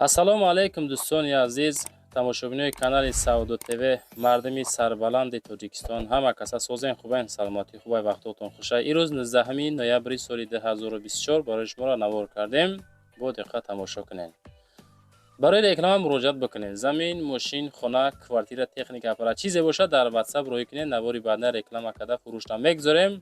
Ассалому алайкум, дӯстони азиз, тамошобинои канали Савдо ТВ, мардуми сарбаланди Тоҷикистон. Ҳама каса созен, хубен, саломатӣ хубай, вақтотон хушай. Ирӯз 19 ноябри соли 2024 барои шуморо навор кардем, бо диққат тамошо кунед. Барои реклама муроҷиат бикунед. Замин, мошин, хона, квартира, техника, аппарат, чизе бошад, дар Ватсап роҳӣ кунед. Навори баъдна реклама карда фурӯшта мегузорем.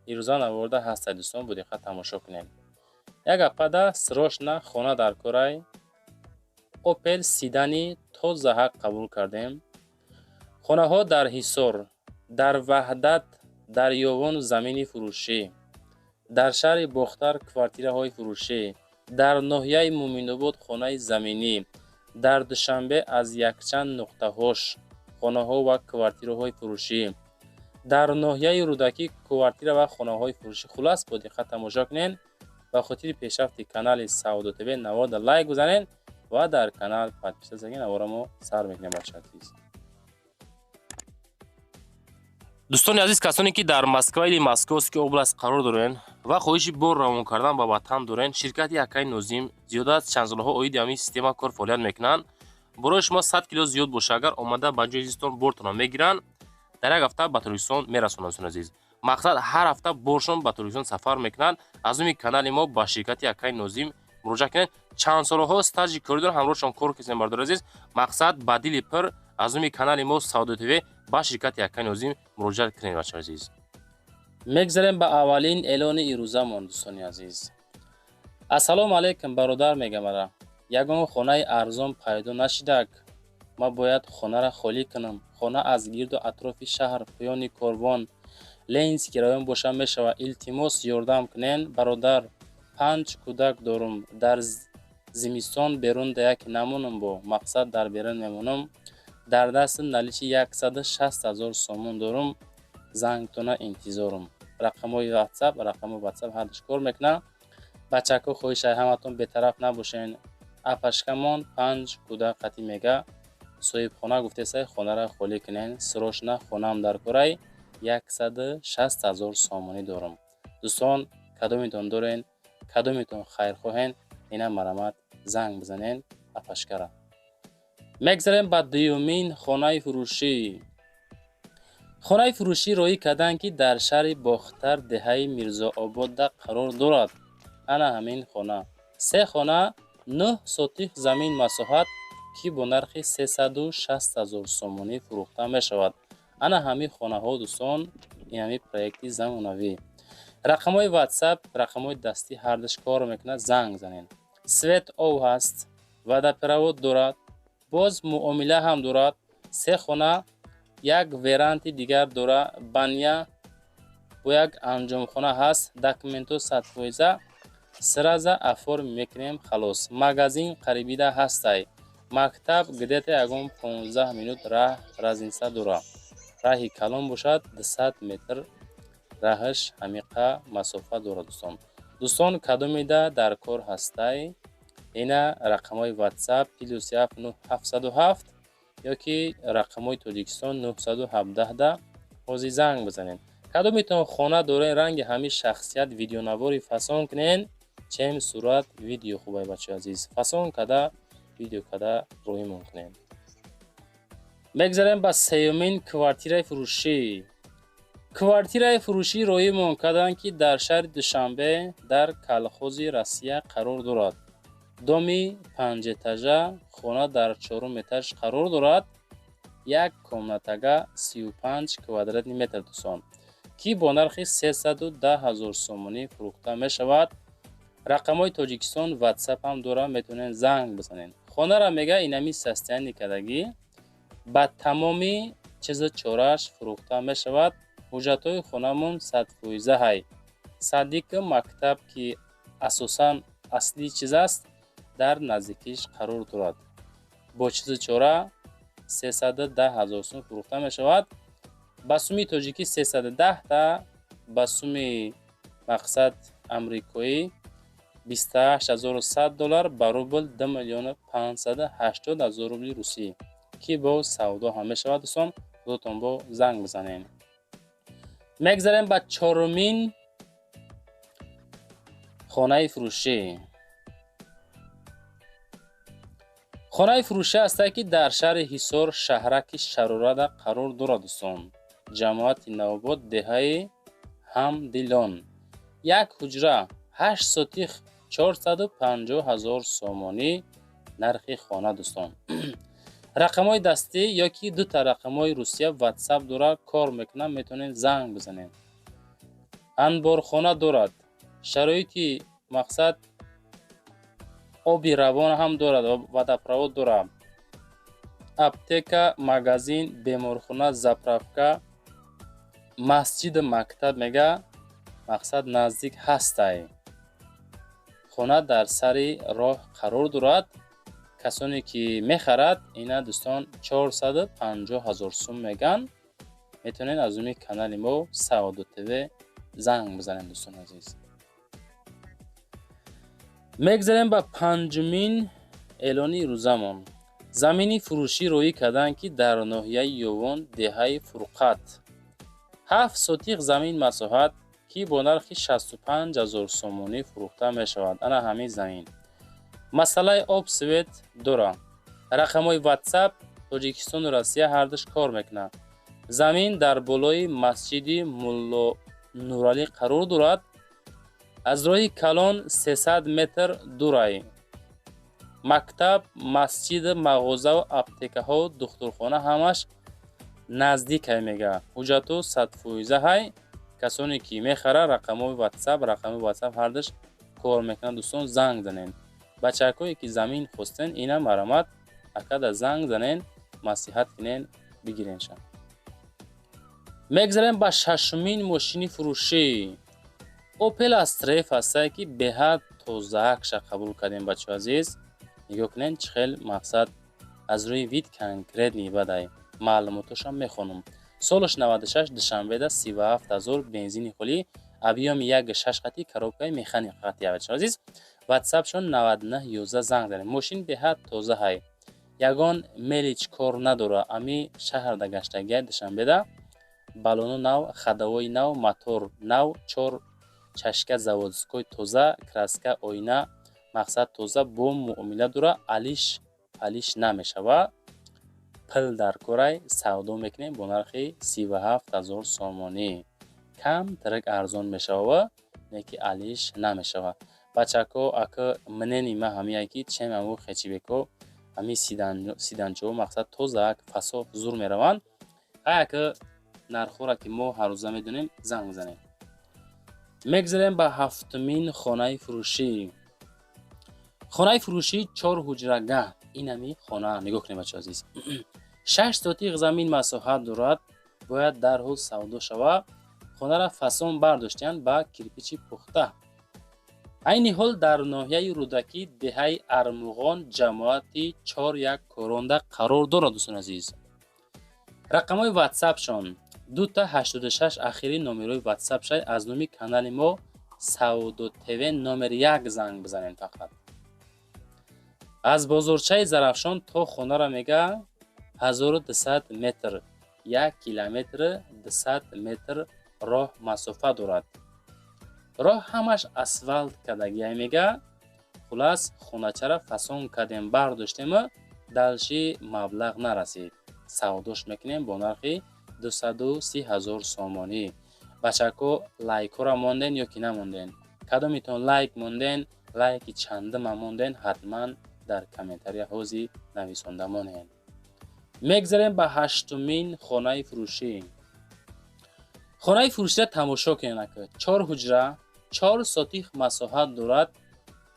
Ирӯза наворда ҳастад, дӯстон, бо диққат тамошо кунед. Як аппада срочно хона дар корай. Опел седани тозаҳак қабул кардем. Хонаҳо дар Ҳисор, дар Ваҳдат, дар Ёвон замини фурӯшӣ, дар шаҳри Бохтар квартираҳои фурӯшӣ, дар ноҳияи Муъминобод хонаи заминӣ, дар Душанбе аз якчанд нуқтаҳош хонаҳо ва квартираҳои фурӯшӣ, дар ноҳияи Рӯдакӣ квартира ва хонаҳои фурӯшӣ. Хулас, бо диққат тамошо кунед. Ба хотири пешрафти канали Савдо ТВ наворда лайк бизанед ва дар канал подписаться кунед. Навора мо сар мекунем, бача азиз. Дӯстони азиз, касоне ки дар Москва или Московский область қарор дорен ва хоҳиши бор равон кардан ба ватан дорен, ширкати Акаи Нозим зиёда аз чанд солҳо оиди ҳамин система кор фаъолият мекунанд. Борои шумо 100 кило зиёд боша, агар омада ба ҷои зистон бортонро мегиранд, дар як ҳафта ба Тоҷикистон мерасонанд. Дӯстони азиз, мақсад, ҳар ҳафта боршон ба Тоҷикистон сафар мекунанд. Аз номи канали мо ба ширкати Акаи Нозим муроҷиат кунед. Чанд солҳо стажи корӣ доранд, ҳамроҳшон кор кардем. Бардори азиз, мақсад, ба дили пир аз номи канали мо Савдо ТВ ба ширкати Акаи Нозим муроҷиат кунед, бачаҳои азиз. Мегзарем ба аввалин эълони ирӯзамон, дӯстони азиз. Ассалому алайкум, бародар, мегамара. Ягон хонаи арзон пайдо нашидак? Ман бояд хонара холӣ кунам. Хона аз гирду атрофи шаҳр, поёни Корвон, Ленинский район боша мешавад. Илтимос, ёрдам кунен, бародар. Панҷ кӯдак дорум. Дар зимистон берун да яке намонам, бо мақсад дар берун мемонам. Дар дастам наличный 160 000 сомон дорум. Зангтона интизорум. Рақамҳои Ватсап, рақамҳои Ватсап ҳардуш кор мекунад. Бачако, хоҳишай ҳаматон бетараф набошен. Апашкамон панҷ кӯдак қатӣ мега. Соҳибхона гуфтесай, хонара холӣ кунен. Срочно хонаам дар корай, 160 000 сомонӣ дорум. Дӯстон, кадометон дорен, кадометон хайрхоҳен, ина марамат занг бизанен апашкара. Мегзарем ба дуюмин хонаи фурӯшӣ. Хонаи фурӯшӣ роҳӣ карданд, ки дар шаҳри Бохтар, деҳаи Мирзоободда қарор дорад. Ана ҳамин хона, се хона, 9 сотих замин масоҳат, ки бо нархи 360 000 сомонӣ фурӯхта мешавад. Ана ҳамин хонаҳо, дӯстон, ин ҳамин проекти замонавӣ. Рақамҳои Ватсап, рақамҳои дастӣ ҳардуш кор мекунад, занг занед. Свет, ов ҳаст, водопровод дорад, боз муомила ҳам дорад. Се хона, як веранди дигар дора, баня бо як анҷомхона ҳаст. Документҳо 100%, сразу оформить мекунем, халос. Магазин қарибида ҳастай, мактаб где-то ягон 15 минут раҳ разница дора. Раҳи калон бошад, 200 метр раҳаш ҳамиқа масофа дорад, дӯстон. Дӯстон, кадомеда дар кор ҳастай, ина рақамҳои Ватсап +7 707 ё ки рақамҳои Тоҷикистон 917-да ҳозир занг бизанед. Кадометон хона дорен, ранги ҳамин шахсият видеонавори фасон кунен, чем сурат видео хубай, бачаи азиз, фасон када, видео када роҳимон кунем. Мегзарем ба сеюмин квартираи фурӯшӣ. Квартираи фурӯшӣ роҳимон карданд, ки дар шаҳри Душанбе, дар Колхози Россия қарор дорад. Доми панҷэтажа, хона дар чорум этаж қарор дорад. Як комнатага, 35 квадратный метр, дӯстон, ки бо нархи 310 000 сомонӣ фурӯхта мешавад. Рақамҳои Тоҷикистон, Ватсап ҳам дорад, метавонед занг бизанед. Хонара мега, инами состояние кардагӣ, ба тамоми чизу чорааш фурӯхта мешавад. Ҳуҷҷатҳои хонамон 100% ҳай. Садику мактаб, ки асосан аслии чиз аст, дар наздикиш қарор дорад. Бо чизу чора 310 000 сум фурӯхта мешавад. Ба суми тоҷикӣ 310 та, ба суми мақсад амрикоӣ 28 100 доллар, ба рубл 2 580 000 рубли русӣ, ки бо савдо ҳам мешавад. Дӯстон, худотон бо занг бизанед. Мегзарем ба чорумин хонаи фурӯшӣ. Хонаи фурӯшӣ ҳастае, ки дар шаҳри Ҳисор, шаҳраки Шарорада қарор дорад, дӯстон, ҷамоати Навобод, деҳаи Ҳамдилон. Як ҳуҷра, 8 сотих, 450 000 сомонӣ нархи хона, дӯстон. Рақамҳои дастӣ ё ки дута рақамҳои Русия Ватсап дора, кор мекунад, метавонед занг бизанед. Анборхона дорад, шароити мақсад оби равон ҳам дорад, водопровод дорад, аптека, магазин, беморхона, заправка, масҷиду мактаб, мега, мақсад наздик ҳастай. Хона дар сари роҳ қарор дорад. Касоне ки мехарад, ина, дӯстон, 450 000 сум меган. Метавонед аз рӯи канали мо Савдо ТВ занг бизанед, дӯстони азиз. Мегзарем ба панҷумин эълони рӯзамон. Замини фурӯшӣ роӣ карданд, ки дар ноҳияи Ёвон, деҳаи Фурқат, 7 сотиқ замин масоҳат, ки бо нархи 65 000 сомонӣ фурӯхта мешавад. Ана ҳамин замин масъалаи об, свет дора. Рақамҳои Ватсап Тоҷикистону Россия ҳардуш кор мекунад. Замин дар болои масҷиди Мулло Нуралӣ қарор дорад, аз роҳи калон 300 метр дурай. Мактаб, масҷид, мағозаву аптекаҳо, духтурхона ҳамаш наздикай, мега. Ҳуҷҷату 100-фоиза ҳай. Касоне ки мехарад, рақами Ватсап ҳардуш кор мекунад, дӯстон, занг занед. Бачакое ки замин хостен, ина марамат, акада занг занен, маслиҳат кунен, бигиренша. Мегзарем ба шашумин мошини фурӯшӣ. Опел Астра Ф ҳастае, ки беҳад тозаакша қабул кардем, бачаҳо азиз. Нигоҳ кунед, чӣ хел, мақсад, аз рӯи вид конкретный бадай. Маълумотошам мехонам. Солаш 96, Душанбеда 37 000, бензини холӣ, объёми 1,6 қати, коробкаи механика қати. Бачаҳо азиз, Ватсапшон 99 11, занг занед. Мошин беҳад тоза ҳай, ягон мелочь кор надора. Ами шаҳрда гаштагиай, Душанбеда. Балону нав, ходовой нав, мотор нав, чор чашка заводской тоза, краска, оина, мақсад, тоза, бо муомила дора, алиш палиш намешава. Пул дар корай, савдо мекунем бо нархи 37 000 сомонӣ. Кам тарак арзон мешава, не ки алиш намешава. Бачако, ака, мнение ма ҳамияе, ки чем аму хэтчбеко, ҳами седанчаҳо, мақсад, тозаак, фасо зур мераванд. Ҳай, ака, нархҳоро ки мо ҳаррӯза медонем, занг мезанем. Мегзарем ба ҳафтумин хонаи фурӯшӣ. Хонаи фурӯшӣ чор ҳуҷрагаҳ. Инами хона нигоҳ кунед, бачаҳо азиз. 6 сотиқ замин масоҳат дорад, бояд дарҳол савдо шавад. Хонаро фасон бардоштиянд ба кирпичи пухта. Айни ҳол дар ноҳияи Рӯдакӣ, деҳаи Армуғон, ҷамоати Чор-як Коронда қарор дорад, дӯстони азиз. Рақамҳои Ватсапшон 2 86, ахири номерои Ватсап шай. Аз номи канали мо Савдо ТВ номер як занг бизанем фақат. Аз бозорчаи Зарафшон то хонаро, мега, 1200 метр, 1 километри 200 метр роҳ масофа дорад. Роҳ ҳамаш асфалт кардагиай, мега. Хулас, хоначаро фасон кардем, бардоштему дальше маблағ нарасид. Савдош мекунем бо нархи 230 000 сомонӣ. Бачако, лайкҳоро монден ё ки намонден? Кадомитон лайк монден, лайки чандума монден, ҳатман дар комментария ҳози нависонда монед. Мегзарем ба ҳаштумин хонаи фурӯшӣ. Хонаи фурӯширо тамошо кунед, ака. Чор ҳуҷра, 4 сотих масоҳат дорад.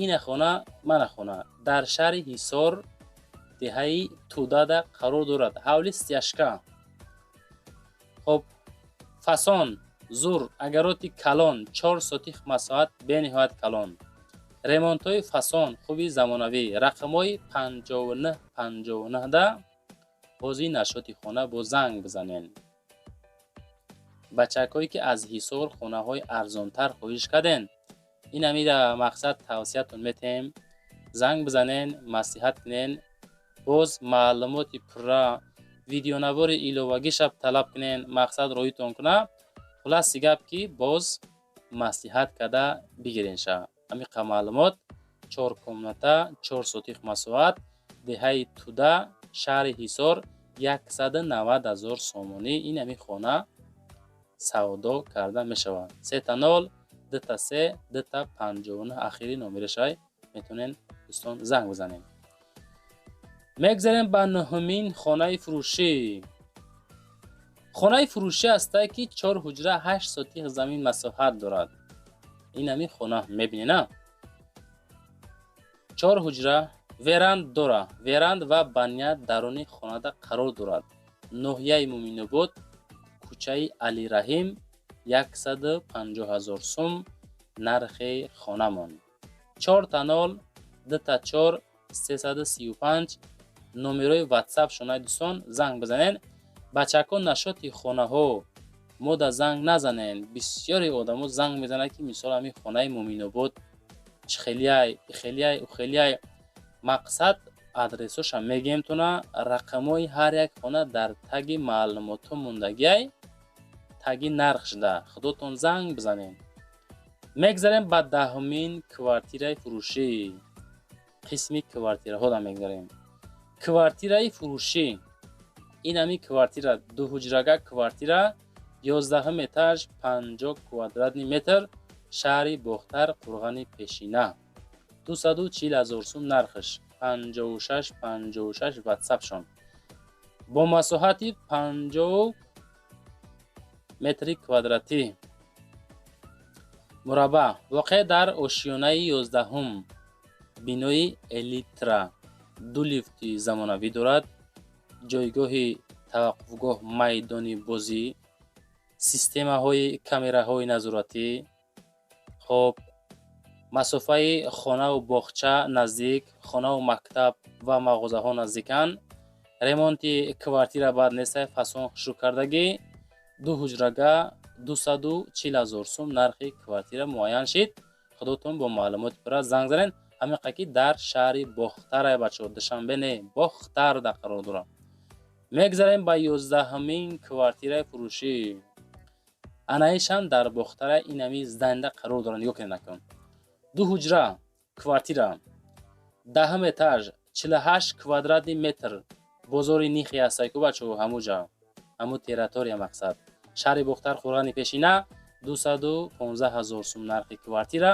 Ина хона, мана хона дар шаҳри Ҳисор, деҳаи Тудада қарор дорад. Ҳавли стяжка. Хоб, фасон зур, огороди калон, 4 сотих масоҳат, бениҳоят калон, ремонтҳои фасон хуби замонавӣ. Рақамҳои 59 59 да бози нашоти хона бо занг бизанед. Бачакҳое ки аз Ҳисор хонаҳои арзонтар хоҳиш карден, ин ҳамира мақсад тавсиятон метиҳем: занг бизанен, маслиҳат кунен, боз маълумоти пурра, видеонавори иловагиша талаб кунен, мақсад роитон куна. Хулоси гап, ки боз маслиҳат карда бигиренша. Ҳамиқа маълумот: чор комната, 4 сотих масоҳат. Деҳаи Туда, шаҳри Ҳисор, 190 000 сомонӣ ин ҳами хона савдо карда мешавад. 000 33 259 ахири номерашай, метавонед, дӯстон, занг бизанед. Мегзарем ба нуҳумин хонаи фурӯшӣ. Хонаи фурӯшӣ ҳастае, ки чор ҳуҷра, 8 сотих замин масоҳат дорад. Ин ҳами хона мебинена, чор ҳуҷра, веранд дора, веранд ва баня даруни хонада қарор дорад. Ноҳияи Муминобод, кӯчаи Алираҳим, 150 000 сум нархи хонамон. 000 24 335 номерои Ватсап шонаи, дӯстон, занг бизанед. Бачако, насчёти хонаҳо мода занг назанен. Бисёри одамо занг мезанад, ки мисол, ҳамин хонаи Муминобод чӣ хелияй, хелияй, хелияй. Мақсад, адресоша мегем туна, рақамҳои ҳар як хона дар таги маълумотҳо мондагиай, таги нарх шуда, худотон занг бизанед. Мегзарем ба 10-умин квартираи фурӯшӣ. Қисми квартираҳода мегзарем. Квартираи фурӯшӣ ин ҳами квартира, дуҳуҷрага квартира, 11-ум этаж, 50 квадратный метр, шаҳри Бохтар, Қурғани Пешина, 240 000 сум нархш. 56 56 ватсапшон. Бо масоҳати 50 метри квадратӣ, мураббаъ, воқеъ дар ошёнаи 11-ум, бинои Элитра, ду лифти замонавӣ дорад, ҷойгоҳи таваққуфгоҳ, майдони бозӣ, системаҳои камераҳои назоратӣ. Хоб, масофаи хонаву боғча наздик, хонаву мактаб ва мағозаҳо наздиканд. Ремонти квартира бад нестай, фасон хушрӯ кардагӣ. Ду ҳуҷрага, 240 000 сум нархи квартира муайян шид. Худотон бо маълумоти пурра занг занед. Ҳамиқа ки дар шаҳри Бохтарай, бачаҳо, Душанбе не, Бохтарда қарор дорад. Мегзарем ба 11-умин квартираи фурӯшӣ. Анаишам дар Бохтара, инами здание да қарор дорад. Нигоҳ кунед накун, ду ҳуҷра квартира, 10-ум этаж, 48 квадратный метр, бозори Нихи ҳастай ку, бачаҳо, ҳамуҷа, ҳаму территория. Мақсад, шаҳри Бохтар, Қурғани Пешина, 215 000 сум нархи квартира.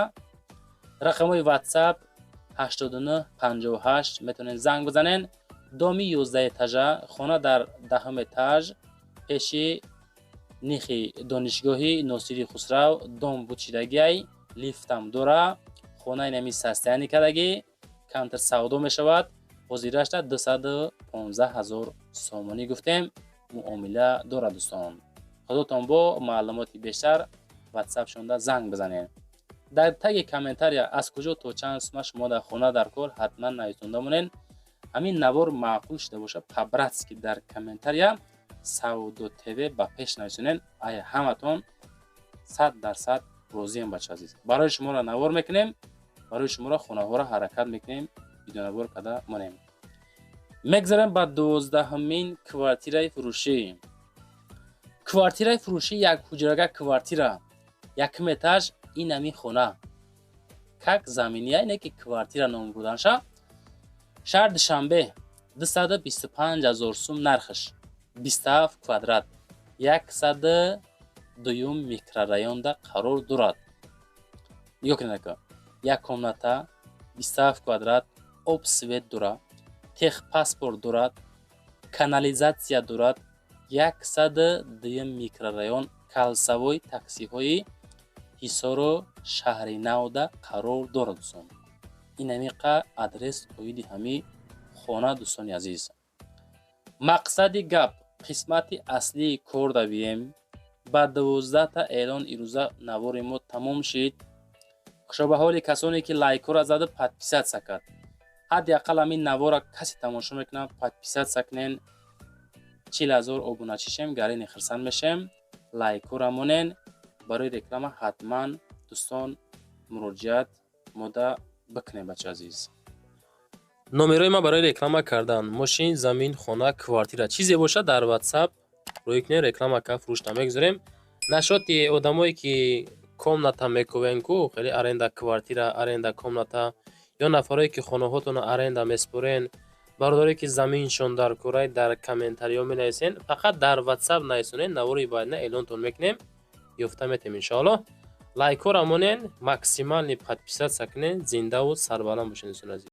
Рақамҳои Ватсап 89 58, метавонед занг бизанед. Доми 11 этажа, хона дар 10-ум этаж, пеши нихи донишгоҳи Носири Хусрав, дом бучидагиай, лифтам дора. Хонаи нами состояние кардагӣ, камтар савдо мешавад. Ҳозирашта 215 000 сомонӣ гуфтем, муомила дорад. Дӯстон, худотон бо маълумоти бештар ватсапшонда занг бизанед. Дар таги комментария аз куҷо то чанд сума шумо дар хона дар кор, ҳатман нависонда монед. Ҳамин навор маъқул шуда бошад, по-братски дар комментария «Савдо ТВ ба пеш» нависонед. Ай ҳаматон 100% розием, бача азиз. Барои шуморо навор мекунем, барои шуморо хонаҳоро ҳаракат мекунем, видеонавор карда монем. Мегзарем ба 12-умин квартираи фурӯшӣ. Квартираи фурӯшӣ, як ҳуҷрага квартира, якум этаж. Ин ҳамин хона как заминия, ине ки квартира ном буданша. Шаҳр Душанбе, 225 000 сум нархш, 27 квадрат, 102-юм микрорайонда қарор дорад. Нигоҳ кунед ака, як комната, 27 квадрат, об, свет дорад, техпаспорт дорад, канализатсия дорад. 102-юм микрорайон, кольцевой таксиҳои Ҳисору Шаҳри Навда қарор дорад, дӯстон. Ин ҳамиқа адрес оиди ҳамин хона, дӯстони азиз. Мақсади гап, қисмати аслии кор давием ба 12-та эълон. Ирӯза навори мо тамом шид. Хушо ба ҳоли касоне, ки лайкҳоро зада, подписаться кард. Ҳадди ақал ҳамин навора касе тамошо мекунад, подписаться кунен. 40 000 обуначӣ шем, гарини хирсанд мешем. Лайкҳоро монен. Барои реклама ҳатман, дӯстон, муроҷиат мода бикунем, бача азиз. Номерои ман барои реклама кардан мошин, замин, хона, квартира, чизе бошад, дар Ватсап рӯй кунед, реклама ка, фурӯшта мегузорем. Насчёти одамое, ки комната мекӯвен ку, хеле аренда квартира, аренда комната, ё нафарое, ки хонаҳотонро аренда меспорен. Бародаре, ки заминшон дар курай, дар комментариё менависен, фақат дар WhatsApp нависонед. Навори баъдна эълонтон мекунем, ёфта метем, иншоалло. Лайкҳоро монен, максимальный подписаться кунен. Зиндаву сарбаланд бошед, дӯстони азиз.